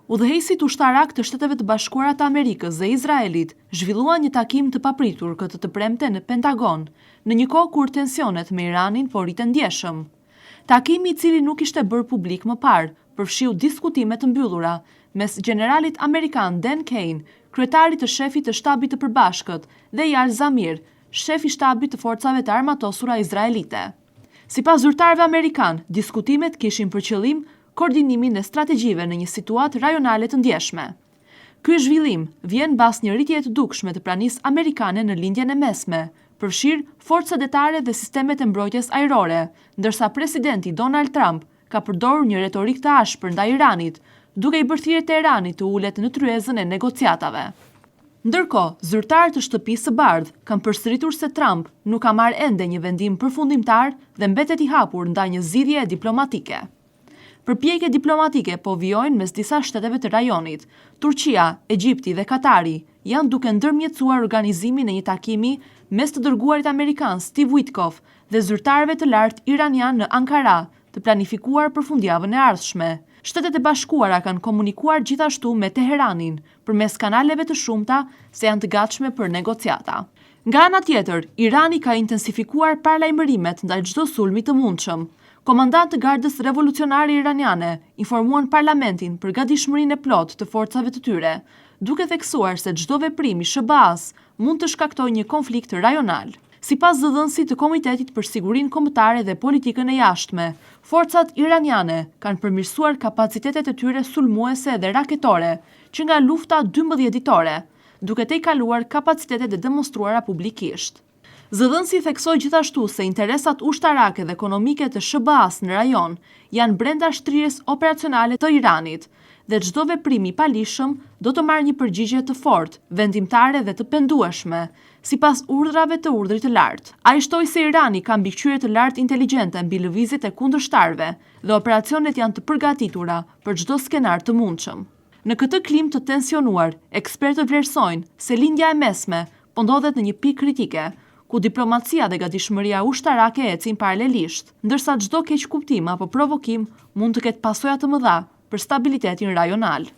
Udhëheqësit ushtarakë të Shteteve të Bashkuara të Amerikës dhe Izraelit zhvilluan një takim të papritur këtë të premte në Pentagon, në një kohë kur tensionet me Iranin po rriten ndjeshëm. Takimi i cili nuk ishte bërë publik më parë, përfshiu diskutime të mbyllura mes gjeneralit amerikan Dan Caine, kryetarit të shefit të Shtabit të Përbashkët, dhe Eyal Zamir, shef i Shtabit të Forcave të Armatosura Izraelite. Sipas zyrtarëve amerikanë, diskutimet kishin për qëllim koordinimin e strategjive në një situatë rajonale të ndjeshme. Ky zhvillim vjen mbas një rritjeje të dukshme të pranisë amerikane në Lindjen e Mesme, përfshirë forcat detare dhe sistemet e mbrojtjes ajrore, ndërsa presidenti Donald Trump ka përdorur një retorikë të ashpër ndaj Iranit, duke i bërë thirrje Teheranit të ulet në tryezën e negociatave. Ndërkohë, zyrtarë të Shtëpisë së Bardhë kanë përsëritur se Trump nuk ka marrë ende një vendim përfundimtar dhe mbetet i hapur ndaj një zgjidhjeje diplomatike. Përpjekjet diplomatike po vijojnë mes disa shteteve të rajonit. Turqia, Egjipti dhe Katari janë duke ndërmjetësuar organizimin e një takimi mes të dërguarit amerikan Steve Witkoff dhe zyrtarëve të lartë iranianë në Ankara, të planifikuar për fundjavën e ardhshme. Shtetet e Bashkuara kanë komunikuar gjithashtu me Teheranin përmes kanaleve të shumta se janë të gatshme për negociata. Nga ana tjetër, Irani ka intensifikuar paralajmërimet ndaj çdo sulmi të mundshëm. Komandantë të Gardës Revolucionare Iraniane informuan parlamentin për gatishmërinë e plotë të forcave të tyre, duke theksuar se çdo veprim i SHBA-së mund të shkaktojë një konflikt rajonal. Sipas zëdhënësit të Komitetit për Sigurinë Kombëtare dhe Politikën e Jashtme, forcat iraniane kanë përmirësuar kapacitetet e tyre sulmuese dhe raketore që nga lufta 12 ditore, duke tejkaluar kapacitetet e demonstruara publikisht. Zëdhënësi theksoi gjithashtu se interesat ushtarake dhe ekonomike të SHBA-së në rajon janë brenda shtrirjes operacionale të Iranit dhe çdo veprim i paligjshëm do të marrë një përgjigje të fortë, vendimtare dhe të pendueshme, sipas urdhrave të urdhrit të lartë. Ai shtoi se Irani ka mbikëqyrje të lartë inteligjente mbi lëvizjet e kundërshtarëve dhe operacionet janë të përgatitura për çdo skenar të mundshëm. Në këtë klimë të tensionuar, ekspertët vlerësojnë se Lindja e Mesme po ndodhet në një pikë kritike, ku diplomacia dhe gatishmëria ushtarake ecin paralelisht, ndërsa çdo keqkuptim apo provokim mund të ketë pasoja të mëdha për stabilitetin rajonal.